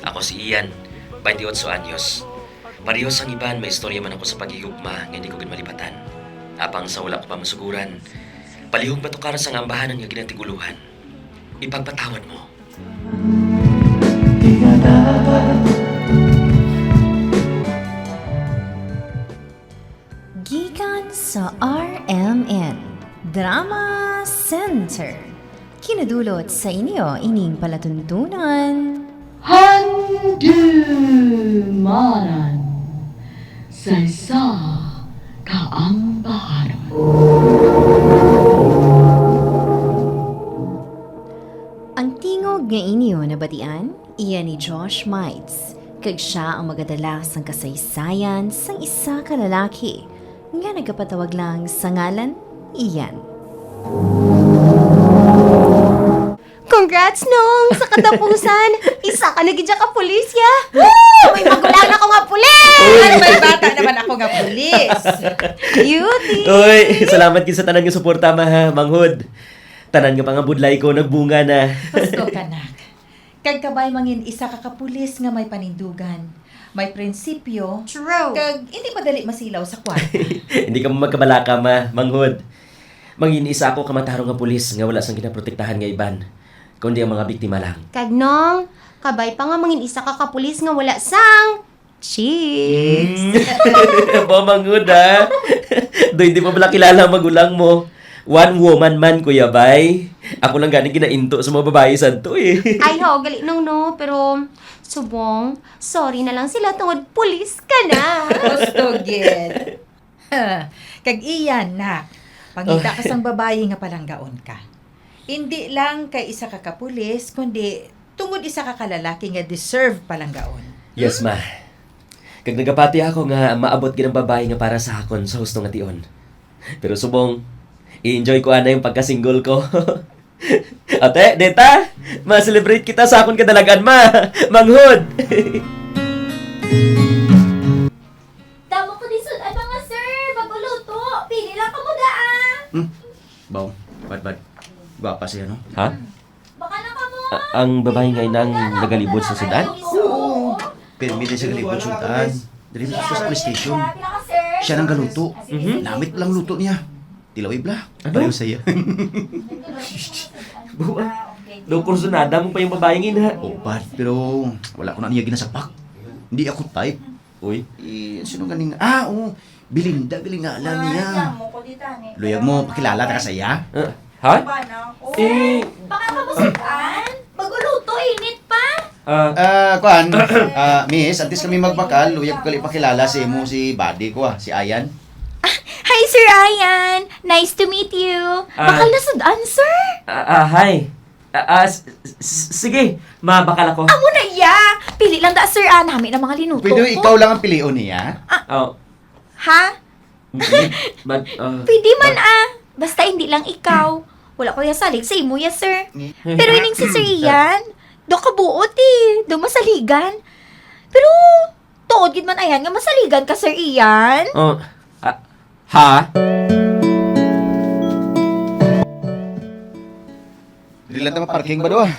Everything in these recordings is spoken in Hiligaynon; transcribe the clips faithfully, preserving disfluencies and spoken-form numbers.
Ako si Ian, twenty-eight anyos. Pareho sang iban, may istorya man ako sa paghigugma nga hindi ko gid malipatan. Apang sa wala ko pa masuguran, palihog matukar sang ambahanan nga ginatiguluhan. Ipagpatawad mo. Gikan sa R M N Drama Center, kinadulot sa inyo ining palatuntunan. Handumanan sa isa ka ambahanon. Ang tingog nga inyo nabatian, iya ni Josh Mites, kag sia ang magadala sang kasaysayan sang isa ka lalaki nga nagapatawag lang sa ngalan Ian. Congrats, Nong! Sa katapusan, isa ka na gid ka pulis, ya! Woo! May magulang ako nga pulis! Uy! Ano, may bata naman ako nga pulis. Beauty! Uy, salamat gid sa tanan nga suporta, ma, ha, manghod. Tanan nga pangabudlay ko nagbunga na. Gusto ka, nak. Kag kabay mangin isa ka kapulis nga may panindugan, may prinsipyo, True. Kag hindi madali masilaw sa kwarta. Hindi ka magkabalaka, ma, manghod. Mangin isa ako ka matarong nga pulis nga wala sang ginaprotektahan nga iban, kundi ang mga biktima lang. Kag, Nong, kabay pa nga mangin isa ka kapulis nga wala sang Cheers! Mm. Ba, manghod, ha? Do, hindi pa bala kilala ang magulang mo. One woman man, Kuya Bay. Ako lang gani ginainto sa mga babayi sadto, eh. Ay, ho, gali, Nong, no. Pero, subong, sorry na lang sila tungod pulis ka na. Gusto, gid. Kag iya, nak, pangita ka sang babayi nga palanggaon ka. Indi lang kay isa ka kapulis, kundi tungod isa ka kalalaki nga deserve palanggaon. Yes, ma. Kag nagapati ako nga maabot gid ang babayi nga para sa akon sa husto nga tion. Pero subong, i-enjoy ko anay ang pagka-single ko. Ate, deta, ma-celebrate kita sa akon kadalagan, ma. Manghod. Damo ko di sud-an, mga sir. Bag-o luto. Pili lang kamo, daa. Hmm. Baw, badbad. Gwapa siya, no? Ha? Baka na kamo. A-, ang babae nga inang nagalibot sa sud-an? Oo. Pirmi din sa galibot sud-an. Diri sa police station. Siya nang galuto. Mhm. Namit lang luto niya. Tilawi bla. Ano? Pareho saya. Buwa. Do kursunada mo pa yung babaeng ina. Oh, bad. Pero wala ko na niya ginasapak. Hindi ako type. Uy. Eh, sino ganing? Ah, oo. Belinda, galing nga alam niya. Luyag mo, pakilala ta ka sa iya? Ah, ha? Eh, baka kamusukan? Maguluto, init pa. Ah, ah, kuan, ah, miss, antes kami magbakal, luyag ko gali pakilala sa imo si buddy ko, ah, si Ayan. Ah, hi, Sir Ayan. Nice to meet you. Ah. Bakal na sud-an, sir? Ah, ah, hi. Ah, ah, s-, s-, sige, mabakal ako. Amo na iya. Pili lang da, sir, ah. Nami na mga linuto ko. Pwede ikaw lang ang pilion niya? Ah. Oh. Ha? Mag-, ah, pwede man, ah. Basta hindi lang ikaw. Wala ko ya salig sa imo ya, sir. Pero ining si Sir Ian, do kabuot, eh. Do masaligan. Pero tuod gid man ayan nga masaligan ka, Sir Ian. Oh, ah, ha? Dili lang ta maparking ba, do, ah?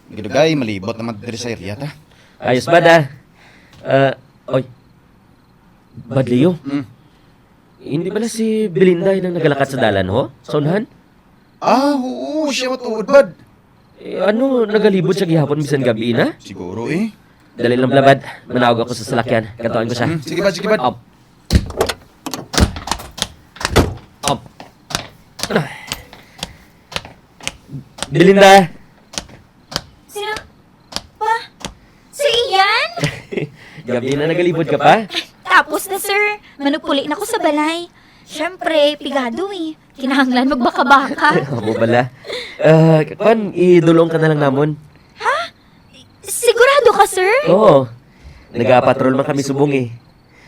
Gidugay, malibot naman diri sa area ta. Ayos ba, da? Ah, oy. Bad, Leo? Mm. Hindi bala si Belinda ang nagalakat sa dalan, ho? Sa unahan? Ah, oo, siya matuod, bad. Eh, ano, nagalibot siya gihapon bisan gabi na? Siguro, eh. Dali lang, bala, bad. Manaog ako sa salakyan. Kantuan ko siya. Mm, sige, bad, sige, bad. Op. Op. Belinda! Sino? Pa? Sir Ian? Gabi na, nagalibot ka pa? Tapos na, sir. Manugpuli na ko sa balay. Siyempre, pigado eh. Kinahanglan magbaka-baka. Amo bala. Ah, kwan, idulong ka na lang namon. Ha? Sigurado ka, sir? Oo. Nagapatrol man kami subong eh.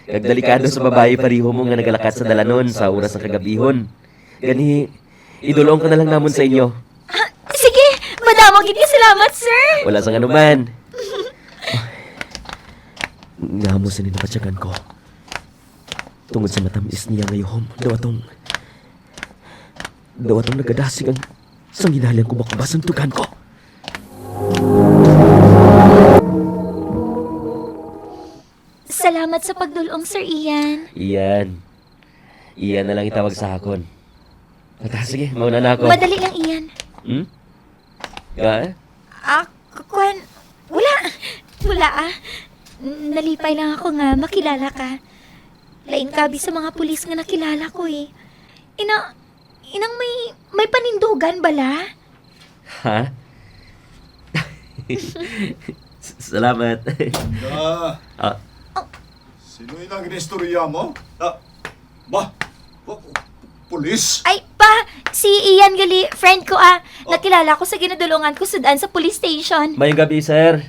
Kag delikado sa babayi pareho mo nga nagalakat sa dalanon sa oras sang kagabihon. Gani, idulong ko na lang namon sa inyo. Ah, sige, madamo gid nga salamat, sir. Wala sang anuman. Nga amo sini nabatyagan ko. Tungod sa matamis niya nga yuhom, daw atong, daw atong nagadasig ang sang ginahalian ko makubas ang tugan ko. At sa pagdulong, Sir Ian. Ian. Ian na lang itawag sa akon. Ata, sige, mauna na ako. Madali lang, Ian. Hmm? Ga? Ah, k-, kwan, wala. Wala, ah. N-, nalipay lang ako nga makilala ka. Lain ka abi sa mga pulis nga nakilala ko, eh. Ina, inang may, may panindugan bala? Ha? S-, salamat. Ah. Ah. Sino inang ginistorya mo? Ah, ba? Pu-, pu-, pulis? Ay, pa, si Ian gali, friend ko, ah. Oh. Nakilala ko sa ginadulungan ko sud-an sa police station. Mayong gabi, sir.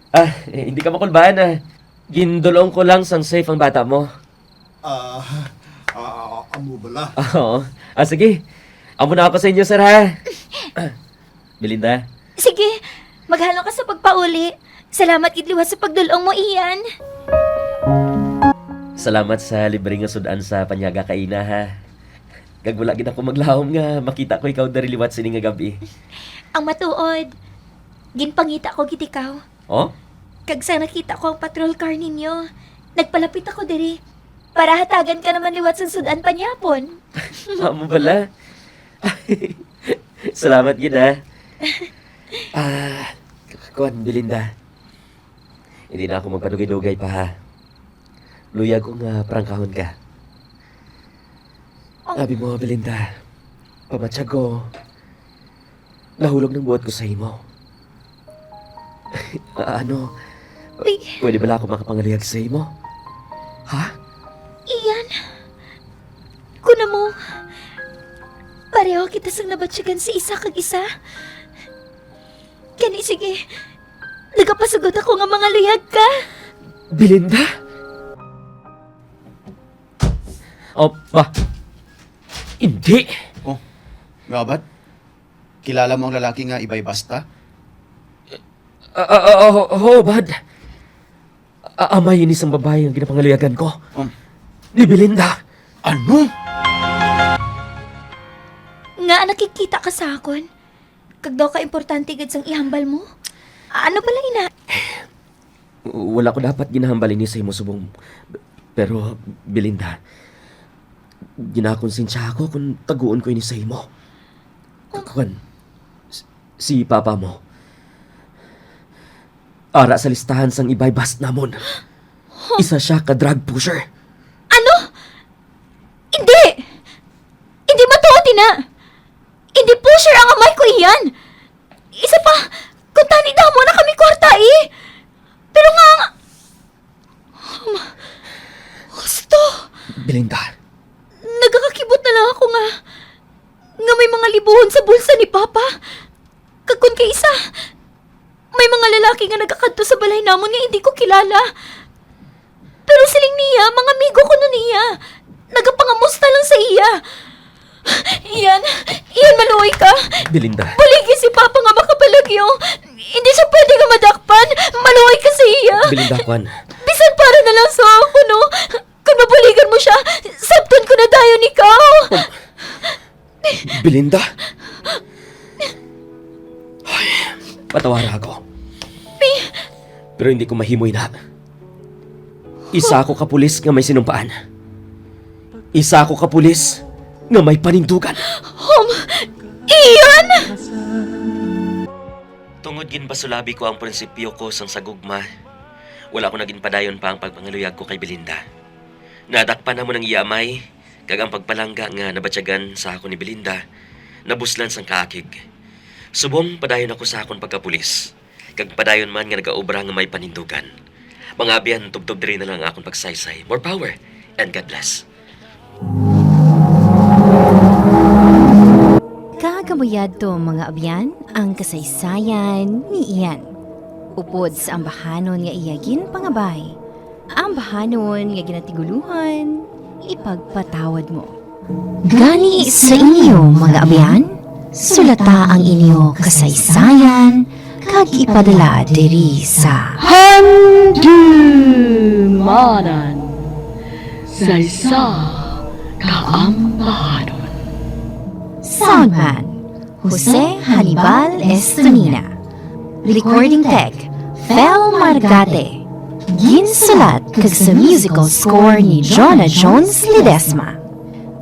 Ah, eh, hindi ka makulbaan, ah. Gindulong ko lang sang safe ang bata mo. Ah, ah, amo bala? Oo. Ah, sige. Amo na ako sa inyo, sir, ha? Belinda? Sige, maghalong ka sa pagpauli. Salamat gid liwat sa pagdulong mo, Ian. Salamat sa libre nga sud-an sa panyaga kaina, ha. Kag wala gid ako maglahom nga makita ko ikaw diri liwat sini nga gab-i. Ang matuod, ginpangita ko gid ikaw. Oh? Kag sa nakita ko ang patrol car ninyo, nagpalapit ako diri para hatagan ka naman liwat sang sud-an panyapon. Amo bala? Salamat gid, ha. Ah, kuwan, Belinda. Hindi na ako magpadugay-dugay pa, ha. Luyag ko nga prangkahon ka. Oh. Abi mo, Belinda, pamatyag ko, nahulog nang buot ko sa imo. Ah, ano? Uy. Pwede bala ako makapangaluyag sa imo? Ha? Ian, kuno mo, pareho kita sang nabatyagan sa isa kag isa. Gani, sige, nagapasugot ako nga mangaluyag ka. Belinda? Oh, ba? Hindi. Oh, nga, Bad? Kilala mo ang lalaki nga ibay basta? Ah, ah, ah, oh, oh, Bad. Ah, amay ini sang babayi nga ginapangaluyagan ko. Um. Ni Belinda. Ano? Nga nakikita ka sa akon? Kag daw ka importante gid sang ihambal mo? Ano bala ina? Wala ko dapat ginahambal ini sa imo subong. Pero, Belinda, ginakonsensya ako kung taguon ko ini sa imo. Kuwan, s-, si papa mo, ara sa listahan sang ibay bust namon. Isa sia ka drug pusher. Ano? Hindi! Hindi matuod ina! Hindi pusher ang amay ko, Ian! Isa pa, kuntani damo na kami kwarta, eh! Pero nga, um, husto! Belinda. Nagakakibot na lang ako nga, nga may mga libuhon sa bulsa ni Papa. Kag kun kay isa, may mga lalaki nga nagakadto sa balay namon nga hindi ko kilala. Pero siling niya, mga amigo kuno niya. Nagapangamusta lang sa iya. Ian, Ian, maluoy ka. Belinda. Buligi si Papa nga makabalagyo. Hindi siya pwede nga madakpan. Maluoy ka sa iya. Belinda, kwan. Bisan para na lang sa ako, no? Kung mabuligan mo siya, sabton ko na dayon ikaw. Belinda? Ay, patawara ako. Pero hindi ko mahimo ina. Isa ako ka pulis nga may sinumpaan. Isa ako ka pulis nga may panindugan. Um, Ian! Tungod ginpasulabi ko ang prinsipyo ko sang sa gugma, wala ko na ginpadayon pa ang pagpangaluyag ko kay Belinda. Nadakpan namon ang iya amay, kag ang pagpalangga nga nabatyagan sa akon ni Belinda, nabuslan sang kaakig. Subong padayon ako sa akon pagkapulis, kag padayon man nga nagaobra nga may panindugan. Mga abyan, tubtob diri na lang ang akon pagsaysay. More power, and God bless. Kag amo yadto, mga abyan, ang kasaysayan ni Ian. Upod sa ambahanon nga iya ginpangabay, ambahanon nga ginatiguluhan, ipagpatawad mo. Gani sa inyo, mga abyan, sulata ang inyo kasaysayan kag ipadala diri sa Handumanan sa isa ka ambahanon. Soundman, Jose Hannibal Estonina. Recording tech, Fel Margate. Ginsulat kag sa musical score ni Jonah Jones Ledesma,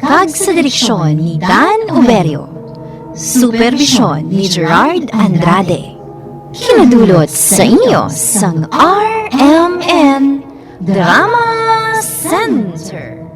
kag sa direksyon ni Dan Uberio. Supervisyon ni Gerard Andrade. Kinadulot sa inyo sang R M N Drama Center.